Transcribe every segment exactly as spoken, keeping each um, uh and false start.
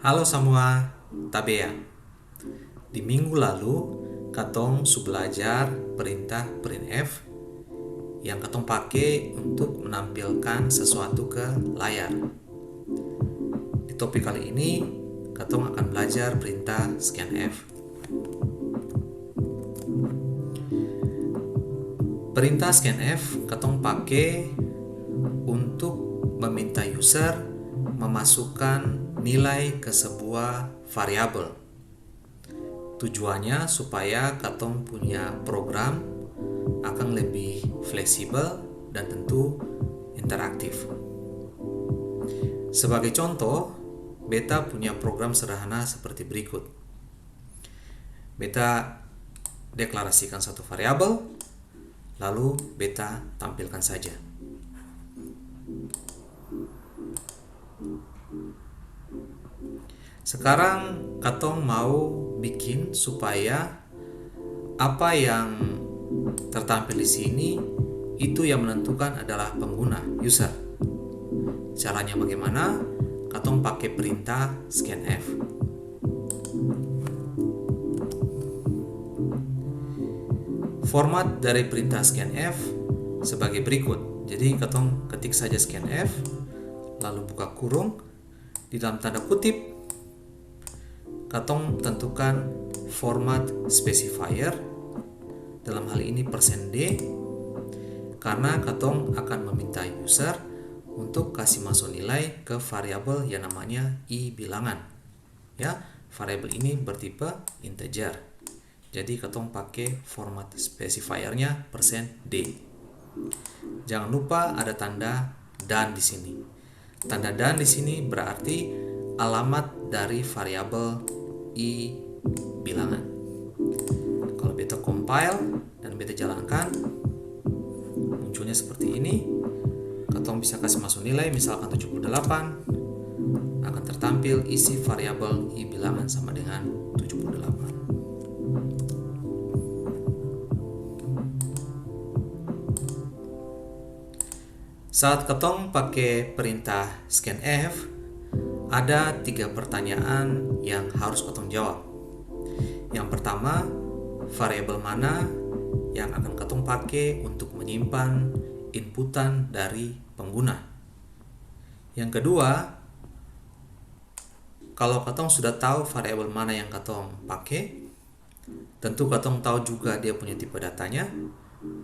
Halo samua, tabea. Di minggu lalu, katong su blajar perintah printf yang katong pake untuk menampilkan sesuatu ke layar. Di topik kali ini, katong akan blajar perintah scanf. Perintah scanf katong pake untuk meminta user memasukkan nilai ke sebuah variabel. Tujuannya supaya katong punya program akang lebih fleksibel dan tentu interaktif. Sebagai contoh, beta punya program sederhana seperti berikut. Beta deklarasikan satu variabel, lalu beta tampilkan saja. Sekarang katong mau bikin supaya apa yang tertampil di sini, itu yang menentukan adalah pengguna, user. Caranya bagaimana? Katong pake perintah scanf. Format dari perintah scanf sebagai berikut. Jadi, katong ketik saja scanf, lalu buka kurung, di dalam tanda kutip, katong tentukan format specifier, dalam hal ini persen D, karena katong akan meminta user untuk kasi maso nilai ke variabel yang namanya i bilangan. Ya, variabel ini bertipe integer. Jadi, katong pake format specifier-nya persen D. Jangan lupa ada tanda dan di sini. Tanda dan di sini berarti alamat dari variabel i bilangan. Kalau beta compile dan beta jalankan, munculnya seperti ini. Katong bisa kasi maso nilai, misalkan tujuh puluh delapan, akan tertampil isi variabel i bilangan sama dengan tujuh puluh delapan. Saat katong pake perintah scanf, ada tiga pertanyaan yang harus katong jawab. Yang pertama, variabel mana yang akan katong pake untuk menyimpan inputan dari pengguna? Yang kedua, kalo katong sudah tau variabel mana yang katong pake, tentu katong tau juga dia punya tipe datanya,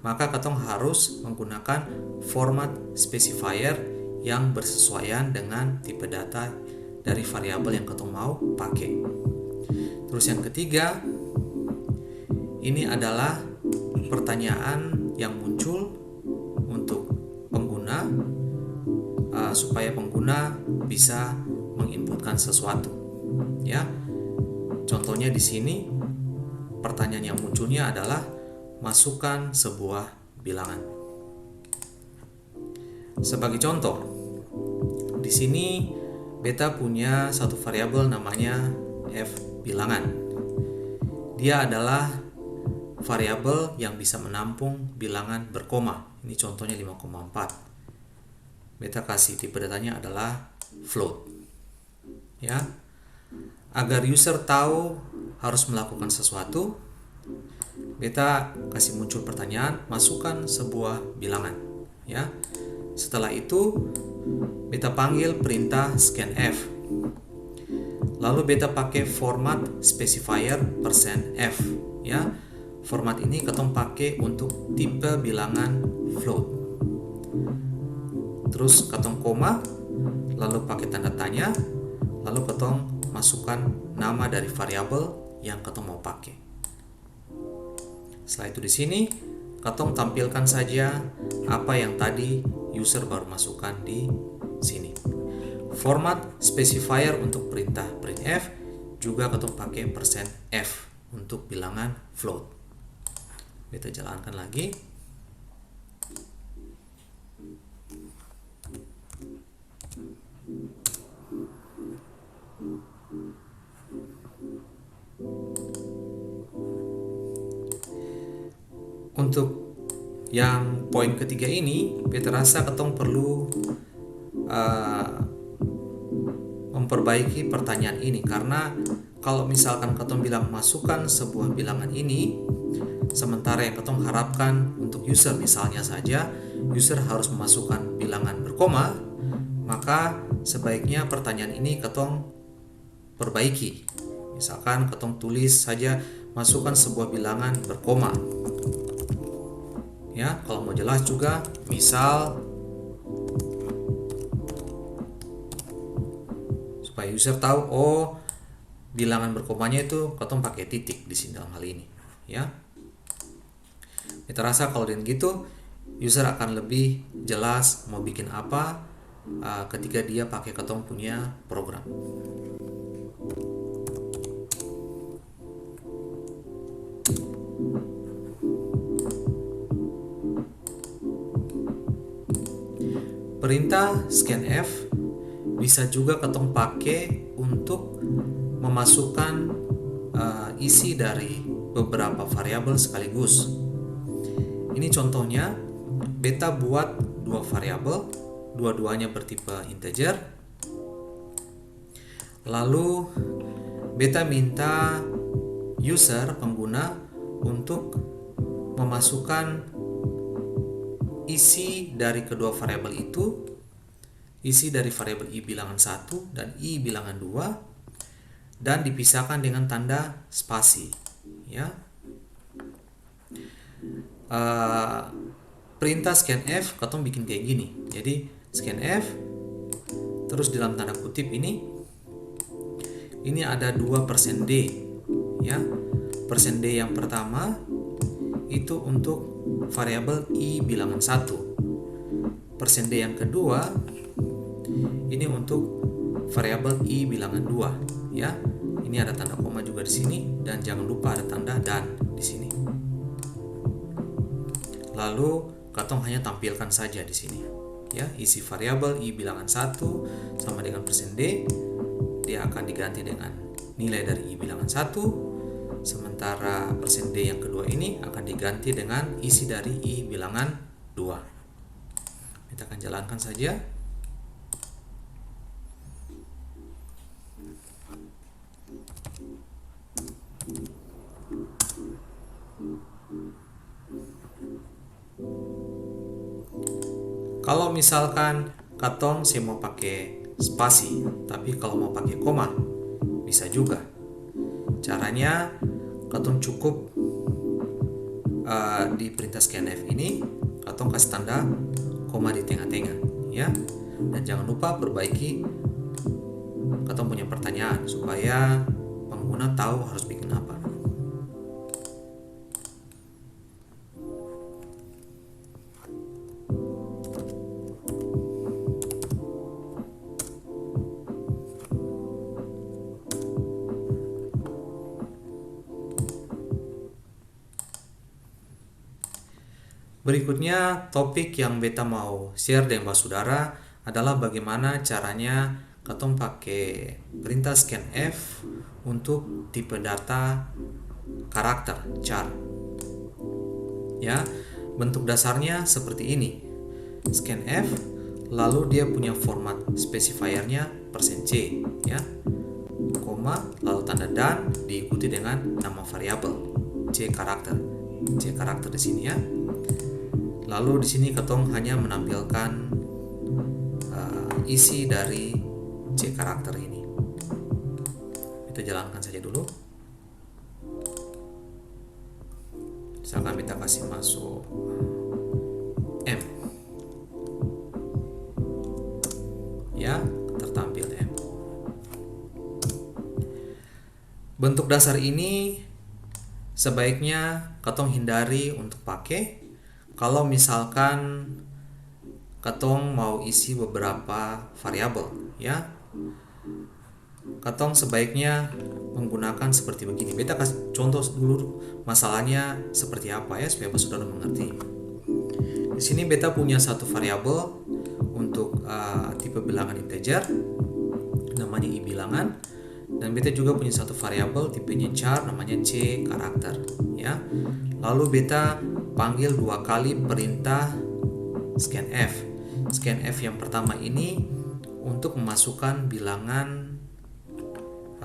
maka katong harus menggunakan format specifier yang bersesuaian dengan tipe data dari variabel yang katong mau pake. Terus yang ketiga, ini adalah pertanyaan yang muncul untuk pengguna, uh, supaya pengguna bisa menginputkan sesuatu. Ya. Contohnya di sini, pertanyaan yang munculnya adalah, "Masukkan sebuah bilangan." Sebagai contoh, di sini beta punya satu variabel namanya f bilangan. Dia adalah variabel yang bisa menampung bilangan berkoma. Ini contohnya lima koma empat. Beta kasih tipe datanya adalah float. Ya. Agar user tahu harus melakukan sesuatu, beta kasih muncul pertanyaan, "Masukkan sebuah bilangan." Ya. Setelah itu, beta panggil perintah scanf. Lalu beta pake format specifier persen f, ya. Format ini katong pake untuk tipe bilangan float. Terus katong koma, lalu pake tanda tanya, lalu katong masukkan nama dari variabel yang katong mau pake. Setelah itu di sini, katong tampilkan saja apa yang tadi user baru masukkan di sini. Format specifier untuk perintah printf juga katong pake persen f untuk bilangan float. Beta jalankan lagi. Untuk yang poin ketiga ini, beta rasa katong perlu, eh, perbaiki pertanyaan ini, karna kalo misalkan katong bilang masukkan sebuah bilangan ini, sementara yang katong harapkan untuk user, misalnya saja, user harus memasukkan bilangan berkoma, maka sebaiknya pertanyaan ini katong perbaiki. Misalkan katong tulis saja, "Masukkan sebuah bilangan berkoma." Ya, kalau mau jelas juga, misal, supaya user tahu, oh, bilangan berkomanya itu katong pakai titik di sini dalam hal ini, ya. Beta rasa kalau dengan gitu, user akan lebih jelas mau bikin apa, uh, ketika dia pakai katong punya program. Perintah scanf bisa juga katong pake untuk memasukkan, eh, isi dari beberapa variabel sekaligus. Ini contohnya, beta buat dua variabel, dua-duanya bertipe integer. Lalu beta minta user, pengguna, untuk memasukkan isi dari kedua variabel itu, isi dari variabel i bilangan satu dan i bilangan dua, dan dipisahkan dengan tanda spasi, ya. Eh, perintah scanf katong bikin kayak gini. Jadi, scanf, terus dalam tanda kutip ini, ini ada dua persen D, ya. Persen D yang pertama itu untuk variabel i bilangan satu. Persen D yang kedua, ini untuk variabel i bilangan dua, ya. Ini ada tanda koma juga di sini, dan jangan lupa ada tanda dan di sini. Lalu, katong hanya tampilkan saja di sini, ya, isi variabel i bilangan satu sama dengan persen D, dia akan diganti dengan nilai dari i bilangan satu, sementara persen D yang kedua ini akan diganti dengan isi dari i bilangan dua. Kita akan jalankan saja. Kalau misalkan katong seng mau pake spasi, tapi kalau mau pake koma, bisa juga. Caranya, katong cukup, eh, di perintah scanf ini, katong kas tanda koma di tenga-tenga, ya. Dan jangan lupa perbaiki katong punya pertanyaan supaya pengguna tahu harus bikin apa. Berikutnya, topik yang beta mau share deng basudara adalah bagaimana caranya katong pake perintah scanf untuk tipe data karakter, char. Ya, bentuk dasarnya seperti ini. Scanf, lalu dia punya format specifier-nya persen C, ya. Koma, lalu tanda dan diikuti dengan nama variabel, C karakter. C karakter di sini, ya. Lalu di sini katong hanya menampilkan, eh, isi dari C karakter ini. Kita jalankan saja dulu. Misalkan beta kasih masuk M. Ya, tertampil M. Bentuk dasar ini sebaiknya katong hindari untuk pake kalau misalkan katong mau isi beberapa variabel, ya. Katong sebaiknya menggunakan seperti begini. Beta kas contoh dulu masalahnya seperti apa ya, supaya basudara mengerti. Di sini beta punya satu variabel untuk, eh, tipe bilangan integer, namanya i bilangan. Dan beta juga punya satu variabel tipenya char, namanya C karakter, ya. Lalu beta panggil dua kali perintah scanf. Scanf yang pertama ini untuk memasukkan bilangan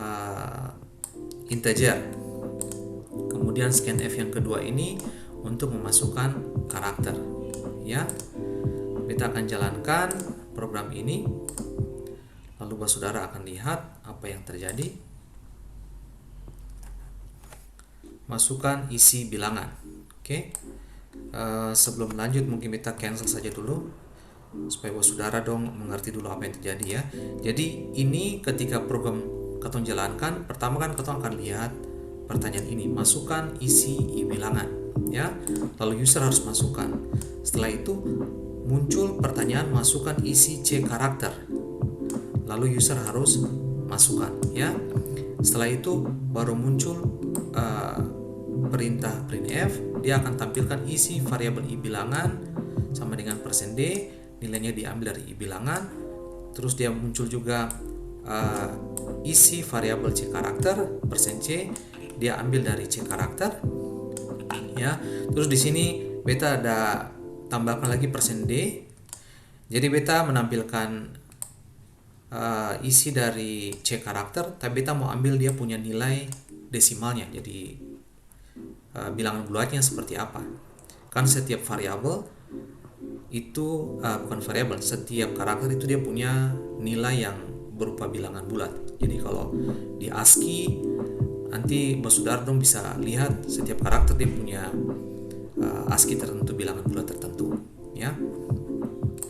eh, integer. Kemudian scanf yang kedua ini untuk memasukkan karakter. Ya, beta akan jalankan program ini, lalu basudara akan lihat apa yang terjadi. Masukkan isi bilangan. Oke. Eh, sebelum lanjut, mungkin beta cancel saja dulu, supaya basudara dong mengerti dulu apa yang terjadi, ya. Jadi, ini ketika program katong jalankan, pertama kan katong akan lihat pertanyaan ini, "Masukkan isi i bilangan," ya. Lalu user harus masukkan. Setelah itu, muncul pertanyaan, "Masukkan isi c karakter." Lalu user harus masukkan, ya. Setelah itu, baru muncul, eh, perintah printf, dia akan tampilkan isi variabel i bilangan sama dengan persen d, nilainya diambil dari i bilangan. Terus dia muncul juga, eh, isi variabel c karakter, persen c, dia ambil dari c karakter. Ya, terus di sini beta ada tambahkan lagi persen d. Jadi beta menampilkan, eh, isi dari c karakter, tapi beta mau ambil dia punya nilai desimalnya. Jadi, eh, bilangan bulatnya seperti apa. Kan setiap variabel itu, eh, bukan variabel, setiap karakter itu dia punya nilai yang berupa bilangan bulat. Jadi kalau di ascii, nanti basudara dong bisa lihat setiap karakter dia punya, eh, ascii tertentu, bilangan bulat tertentu. Ya.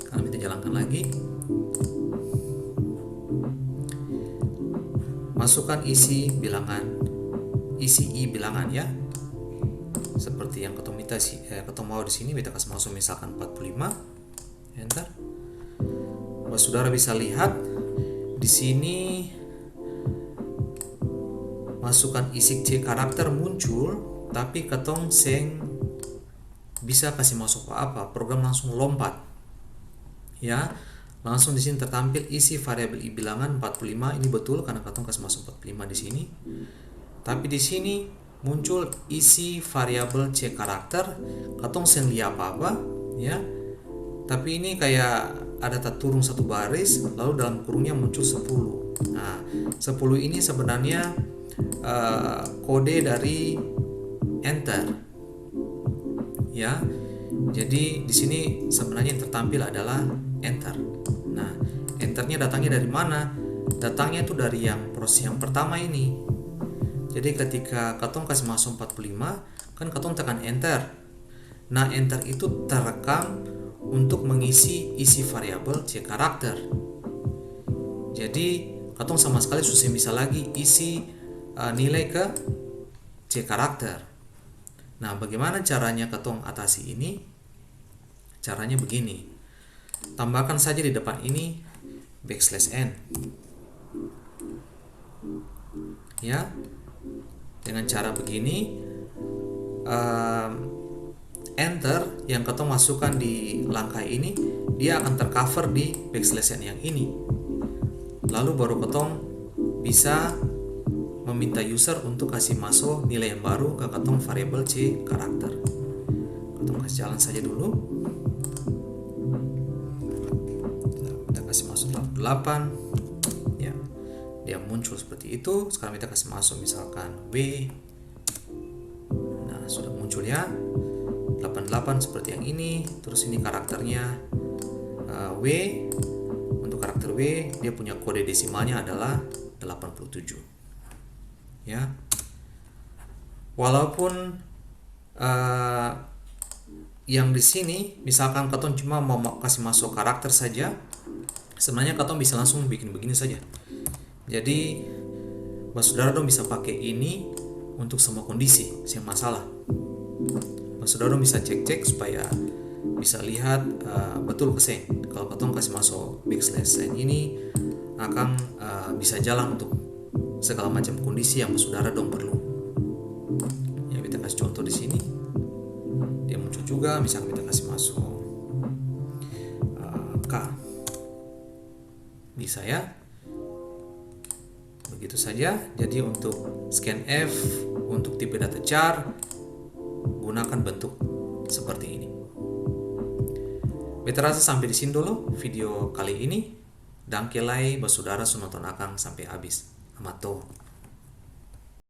Sekarang kita jalankan lagi. Masukkan isi bilangan, isi i bilangan, ya. Seperti yang katong minta si-, eh, katong mau di sini, beta kas masuk misalkan empat puluh lima, enter. Basudara bisa lihat di sini masukkan isi c karakter muncul, tapi katong seng bisa kasi maso apa-apa, program langsung lompat. Ya, langsung di sini tertampil isi variabel i bilangan empat puluh lima, ini betul karena katong kasi maso empat puluh lima di sini. Tapi di sini muncul isi variabel c karakter, katong seng lia apa-apa, ya. Tapi ini kaya ada taturung satu baris, lalu dalam kurungnya muncul sepuluh. Nah, sepuluh ini sebenarnya, eh, kode dari enter. Ya, jadi di sini sebenarnya yang tertampil adalah enter. Nah, enternya datangnya dari mana? Datangnya itu dari yang proses yang pertama ini. Jadi ketika katong kasi maso empat puluh lima, kan katong tekan enter. Nah, enter itu terekam untuk mengisi isi variabel c karakter. Jadi, katong sama sekali su seng bisa lagi isi, eh, nilai ke c karakter. Nah, bagaimana caranya katong atasi ini? Caranya begini. Tambahkan saja di depan ini backslash n. Ya, dengan cara begini, em, enter yang katong masukkan di langkah ini, dia akan tercover di backslash n yang ini. Lalu baru katong bisa meminta user untuk kasi maso nilai yang baru ke katong variabel c karakter. Katong kas jalan saja dulu. Kita kasi maso delapan puluh delapan. Ya, dia muncul seperti itu. Sekarang kita kasi maso misalkan W. Nah, sudah muncul ya, delapan delapan seperti yang ini. Terus ini karakternya, eh, W. Untuk karakter W, dia punya kode desimalnya adalah delapan puluh tujuh. Ya. Walaupun, eh, yang di sini, misalkan katong cuma mau ma-, kasi maso karakter saja, sebenarnya katong bisa langsung bikin begini saja. Jadi, basudara dong bisa pake ini untuk semua kondisi, seng masalah. Basudara dong bisa cek-cek supaya bisa lihat, eh, betul ka seng. Kalo katong kasi maso backslash n ini, akang, eh, bisa jalan untuk segala macam kondisi yang basudara dong perlu. Ya, beta kasi contoh di sini. Dia muncul juga, misalnya beta kasi maso, eh, K. Bisa ya. Begitu saja. Jadi untuk scanf, untuk tipe data char, gunakan bentuk seperti ini. Beta rasa sampe di sini dolo video kali ini. Dangke lai basudara su nonton akang sampe abis. Amato.